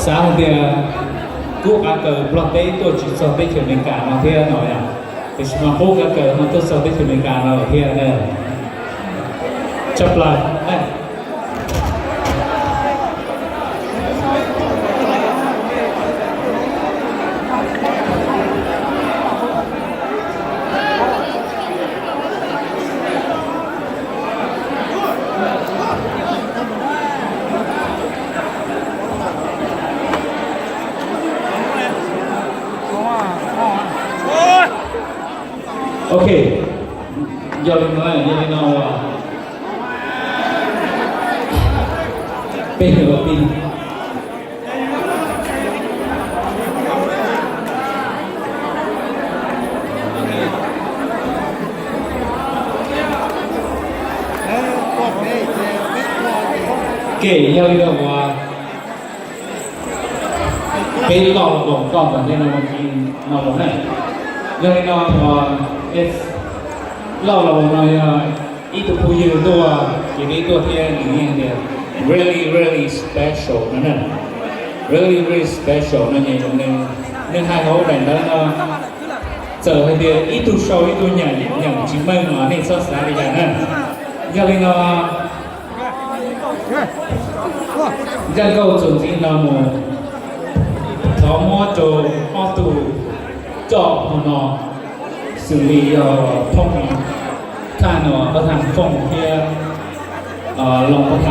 Xav hais tias qub qab kaws Nplog teb tuaj tsis txog teb chaws Amelikas no thiab no yom, tiam sis mas qub qab kaws no tuaj txog teb chaws Amelikas no lawm thiab na. Tshaj plaws. Ok, yog li no, yog li no uas peb ua tij Ke yog li no uas peb loj los nkaus tom ntej no mas tsis no los na. Yog li no uas loj los no yog ib tug phooj ywg tuaj, ces peb tuaj thiab nws yeej tias really really special no na. Really really special no ces nws hais hauv daim ntawv no, txawm hais tias ib tug sau ib tug nyeem, nyeem tsis meej los nej txhob xav li cas na. Yog li no, ncaj nkauj txuas ntxiv no mus, thov muab rau ob tug coj hmo no, xws li yog phooj ywg Thaj no, Pab Thaj Fooj thiab Loos Pab Thaj.